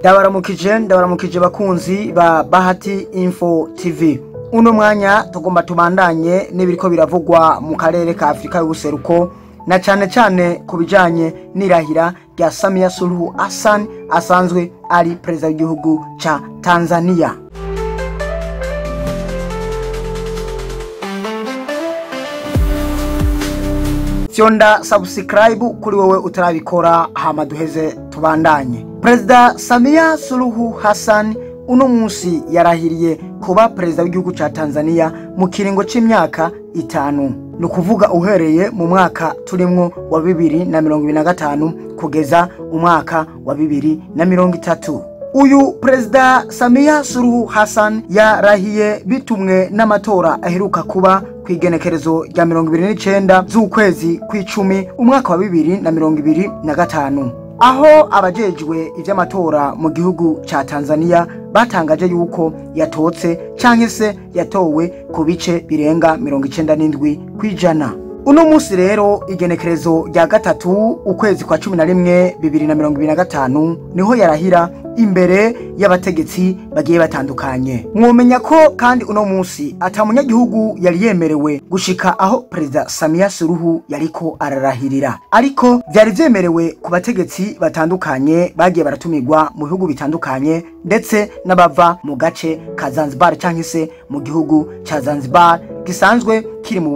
Ndabaramukije bakunzi ba Bahati Info TV. Uno mwanya tugomba tubandanye n'ibiriko biravugwa mu karere ka Afrika y'ubuseruko, na cane cane kubijanye n'irahira rya Samia Suluhu Hassan asanzwe ari perezida w'igihugu ca Tanzania. Fyonda subscribe kuri wewe utarabikora hama duheze tubandanye. Perezida Samia Suluhu Hassan uno munsi yarahiriye kuba perezida w'igihugu ca Tanzania mu kiringo c'imyaka 5. Nukuvuga uhereye mu mwaka turimwo wa 2025 kugeza umwaka wa 2030. Uyu Perezida Samia Suluhu Hassan yarahiye bitumwe n'amatora aheruka kuba kwigenekerezo rya 29 z'ukwezi kw'icumi umwaka wa 2025, aho abajejwe ivy'amatora mu gihugu ca Tanzania batangaje yuko yatotse canke se yatowe ku bice birenga 97%. Uno munsi rero igenekerezo rya 3 ukwezi kwa 11 2025 niho yarahira imbere y'abategetsi bagiye batandukanye. Mwomenya ko kandi uno munsi ata munyagihugu yari yemerewe gushika aho Perezida Samia Suluhu yariko ararahirira, ariko vyari vyemerewe ku bategetsi batandukanye bagiye baratumirwa mu bihugu bitandukanye ndetse n'abava mu gace ka Zanzibar canke se mu gihugu ca Zanzibar gisanzwe kiri mu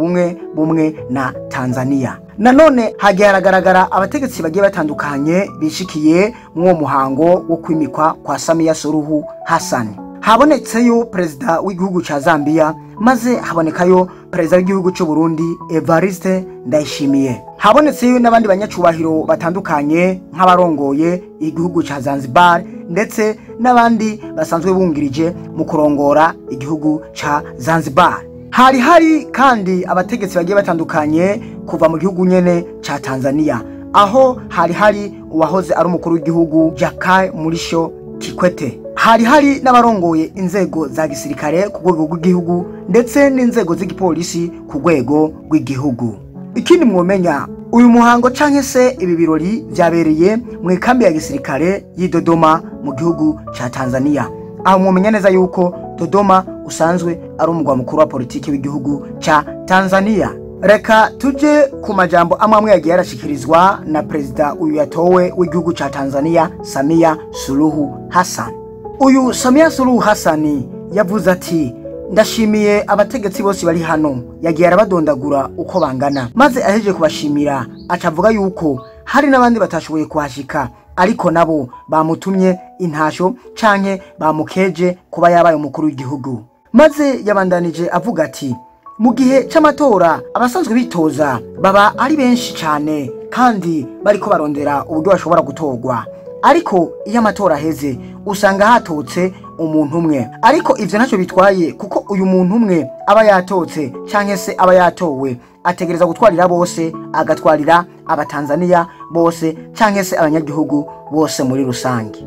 bumwe na Tanzania. Nanone hagiye haragaragara abategetsi bagiye batandukanye bishikiye mw'uwo muhango wo kwimikwa kwa Samia Suluhu Hassan. Habonetseyo perezida w'igihugu ca Zambia, maze habonekayo perezida w'igihugu c'u Burundi Evariste Ndayishimiye. Habonetseyo n'abandi banyacubahiro batandukanye nk'abarongoye igihugu ca Zanzibar ndetse n'abandi basanzwe bungirije mu kurongora igihugu ca Zanzibar. Hari kandi abategetsi bagiye batandukanye kuva mu gihugu nyene ca Tanzania, aho hari uwahoze ari umukuru w'igihugu Jakaya Mrisho Kikwete. Hari n'abarongoye inzego za gisirikare ku rwego rw'igihugu ndetse n'inzego z'igipolisi ku rwego rw'igihugu. Ikindi mwomenya, uyu muhango canke se ibi birori vyabereye mu ikambi ya gisirikare y'i Dodoma mu gihugu ca Tanzania. Aho mwomenya neza yuko Dodoma usanzwe ari umugwa mukuru wa politiki w'igihugu ca Tanzania. Reka tuje ku majambo amwe yagiye yarashikirizwa na perezida uyu yatowe w'igihugu ca Tanzania Samia Suluhu Hassan. Uyu Samia Suluhu Hassan yavuze ati: ndashimiye abategetsi bose bari hano. Yagiye arabadondagura uko bangana, maze aheje kubashimira acavuga yuko hari n'abandi batashoboye kuhashika, ariko nabo bamutumye intasho canke bamukeje kuba yabaye umukuru w'igihugu. Maze yabandanije avuga ati: mu gihe c'amatora abasanzwe bitoza baba ari benshi cane kandi bariko barondera uburyo bashobora gutorwa, ariko iyo amatora aheze usanga hatotse umuntu umwe. Ariko ivyo ntacyo bitwaye, kuko uyu muntu umwe aba yatotse canke se aba yatowe ategereza gutwarira bose, agatwarira abatanzania bose canke se abanyagihugu bose muri rusange.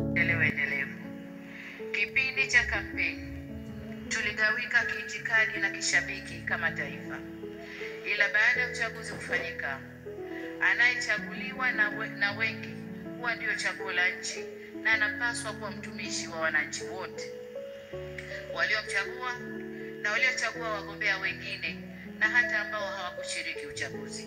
Kipindi cha kampeni tuligawika kiitikadi na kishabiki kama taifa, ila baada ya uchaguzi kufanyika, anayechaguliwa na wengi huwa ndio chaguo la nchi na anapaswa kuwa mtumishi wa wananchi wote waliomchagua na waliochagua wagombea wengine na hata ambao hawakushiriki uchaguzi.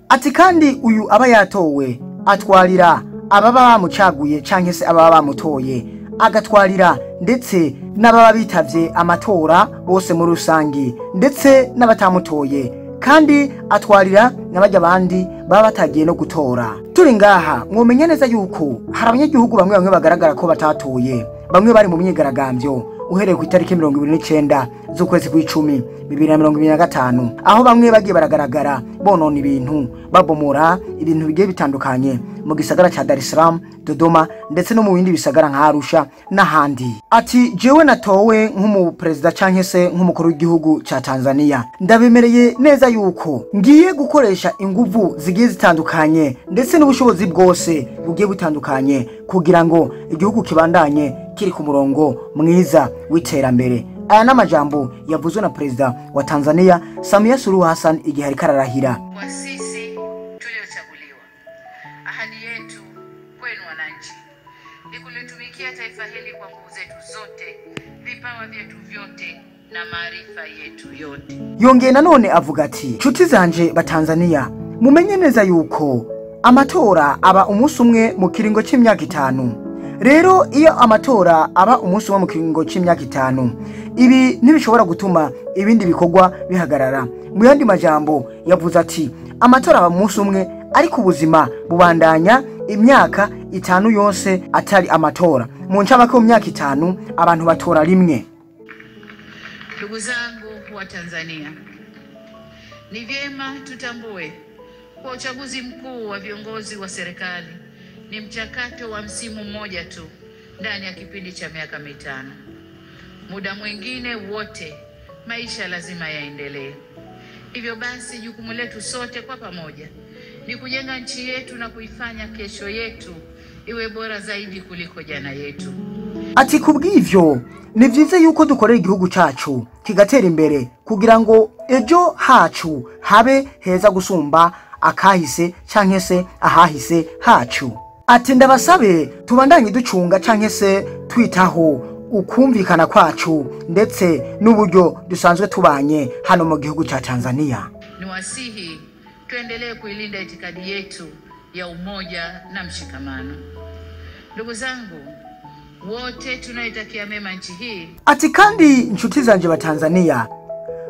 Ati kandi uyu aba yatowe atwarira ababa bamucaguye canke se ababa bamutoye, agatwarira ndetse n'ababa bitavye amatora bose muri rusangi ndetse n'abatamutoye, kandi atwarira n'abajya abandi baba batagiye no gutora. Turi ngaha mwomenya neza yuko hari abanyagihugu bamwe bagaragara ko batatoye, bamwe bari mu myigaragambyo uhereye ku itariki 29 z'ukwezi kw'icumi 2025, aho bamwe bagiye baragaragara bonona ibintu, babomora ibintu bigiye bitandukanye mu gisagara ca Dar es Salaam, Dodoma ndetse no mu bindi bisagara nka Arusha n'ahandi. Ati jewe natowe nk'umu perezida canke se nk'umukuru w'igihugu ca Tanzania, ndabemereye neza yuko ngiye gukoresha inguvu zigiye zitandukanye ndetse n'ubushobozi bwose bugiye butandukanye kugira ngo igihugu kibandanye kiri ku murongo mwiza w'iterambere. Aya n'amajambo yavuzwe na perezida wa Tanzania Samia Suluhu Hassan igihe ariko ararahira. Kwa sisi tuliochaguliwa, ahadi yetu kwenu wananchi ni kulitumikia taifa hili kwa nguvu zetu zote, vipawa vyetu vyote na maarifa yetu yote. Yongeye nanone avuga ati nshuti zanje batanzania, mumenye neza yuko amatora aba umunsi umwe mu kiringo c'imyaka 5. Rero iyo amatora aba umunsi umwe mu kiringo c'imyaka 5, ibi ntibishobora gutuma ibindi bikorwa bihagarara. Mu yandi majambo yavuze ati amatora aba umunsi umwe, ariko ubuzima bubandanya imyaka 5 yose atari amatora. Mu ncamake mu myaka 5 abantu batora rimwe. Ndugu zangu wa Tanzania, ni vyema tutambue kwa uchaguzi mkuu wa viongozi wa serikali ni mchakato wa msimu mmoja tu ndani ya kipindi cha miaka 5. Muda mwingine wote maisha lazima yaendelee. Hivyo basi jukumu letu sote kwa pamoja ni kujenga nchi yetu na kuifanya kesho yetu iwe bora zaidi kuliko jana yetu. Ati kubw'ivyo ni vyiza yuko dukorera igihugu cacu kigatera imbere kugira ngo ejo hacu habe heza gusumba akahise canke se ahahise hacu. Ati ndabasabe tubandanye ducunga canke se twitaho ukumvikana kwacu ndetse n'uburyo dusanzwe tubanye hano mu gihugu ca Tanzania. Niwasihi tuendelee kuilinda itikadi yetu ya umoja na mshikamano. Ndugu zangu wote tunaitakia mema nchi hii. Ati kandi nshuti zanje ba Tanzania,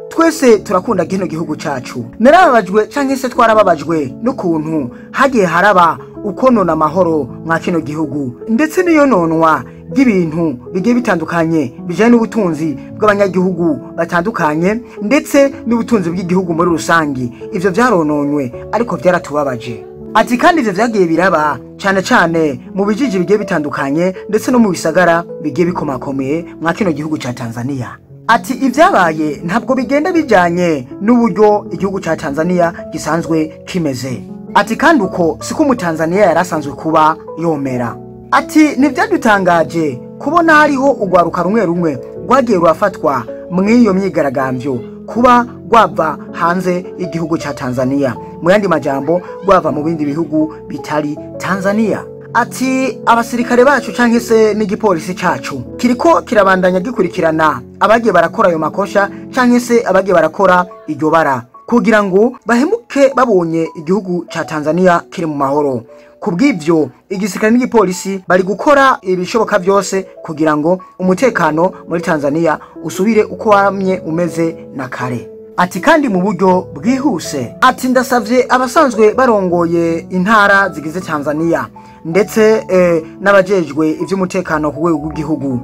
twese turakunda kino gihugu cacu. Narababajwe canke se twarababajwe n'ukuntu hagiye haraba ukonona amahoro mwa kino gihugu, ndetse n'iyononwa ry'ibintu bigiye bitandukanye bijanye n'ubutunzi bw'abanyagihugu batandukanye ndetse n'ubutunzi bw'igihugu muri rusangi. Ivyo vyarononywe ariko vyaratubabaje. Ati kandi ivyo vyagiye biraba cane cane mu bijiji bigiye bitandukanye ndetse no mu bisagara bigiye bikomakomeye mwa kino gihugu ca Tanzania. Ati ivyabaye ntabwo bigenda bijanye n'uburyo igihugu ca Tanzania gisanzwe kimeze. Ati kandi uko siko mu Tanzania yarasanzwe kuba yomera. Ati ntivyadutangaje kubona hariho ugwaruka rumwe rumwe rwagiye rurafatwa mw'iyo myigaragambyo kuba rwava hanze y'igihugu ca Tanzania, mu yandi majambo rwava mu bindi bihugu bitari Tanzania. Ati abasirikare bacu canke se n'igipolisi cacu kiriko kirabandanya gikurikirana abagiye barakora ayo makosha canke se abagiye barakora iryo bara kugira ngo bahemuke babonye igihugu ca Tanzania kiri mu mahoro. Kubw'ivyo igisirikare n'igipolisi bari gukora ibishoboka byose kugira ngo umutekano muri Tanzania usubire uko wamye umeze na kare. Ati kandi mu buryo bwihuse. Ati ndasavye abasanzwe barongoye intara zigize Tanzania ndetse n'abajejwe ivy'umutekano ku rwego rw'igihugu,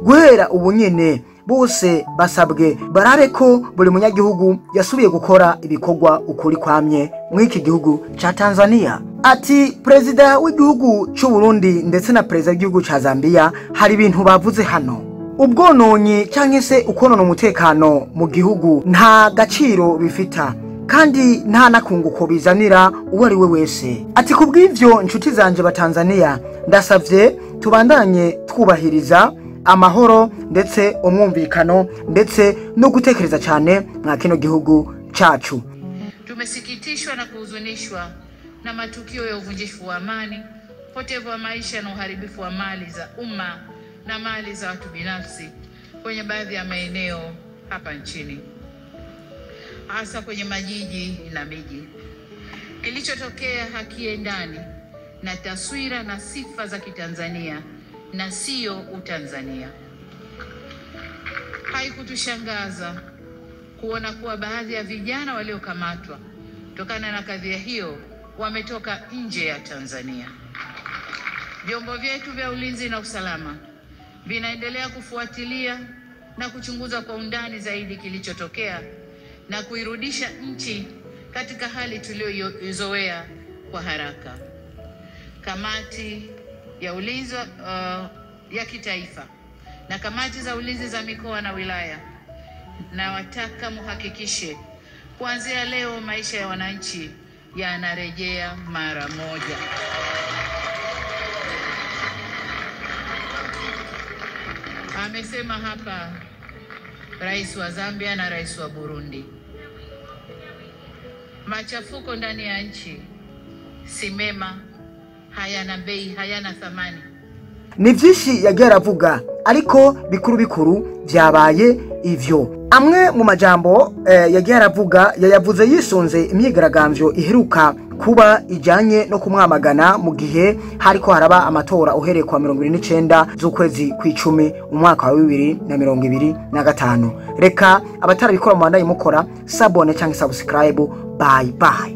guhera ubu nyene bose basabwe barabe ko buri munyagihugu yasubiye gukora ibikorwa ukuri kwamye mw'iki gihugu ca Tanzania. Ati perezida w'igihugu c'u Burundi ndetse na perezida w'igihugu ca Zambia hari ibintu bavuze hano. Ubwononyi canke se ukonona umutekano mu gihugu nta gaciro bifita kandi nta nakunguko bizanira uwo ari we wese. Ati kubw'ivyo nshuti zanje ba Tanzania, ndasavye tubandanye twubahiriza amahoro ndetse umwumvikano ndetse no gutekereza cyane mwa kino gihugu cacu. Tumesikitishwa na kuhuzunishwa na matukio ya uvunjifu wa amani, upotevu wa maisha na uharibifu wa mali za umma na mali za watu binafsi kwenye baadhi ya maeneo hapa nchini, hasa kwenye majiji na miji. Kilichotokea hakiendani na taswira na sifa za Kitanzania na sio Utanzania. Haikutushangaza kuona kuwa baadhi ya vijana waliokamatwa kutokana na kadhia hiyo wametoka nje ya Tanzania. Vyombo vyetu vya ulinzi na usalama vinaendelea kufuatilia na kuchunguza kwa undani zaidi kilichotokea na kuirudisha nchi katika hali tuliyoizoea kwa haraka. Kamati ya ulinzi ya kitaifa na kamati za ulinzi za mikoa na wilaya, na wataka muhakikishe kuanzia leo maisha ya wananchi yanarejea mara moja. Amesema hapa Rais wa Zambia na Rais wa Burundi, machafuko ndani ya nchi si mema, hayana bei, hayana thamani. Ni vyinshi yagiye aravuga, ariko bikuru bikuru vyabaye ivyo. Amwe mu majambo yagiye aravuga, yayavuze yisunze imyigaragambyo iheruka kuba ijanye no kumwamagana mu gihe hariko haraba amatora uhereye kwa 29 z'ukwezi kw'icumi umwaka wa 2025. Reka abatarabikora mu bandanye mukora s'abonner canke subscribe. Bye bye.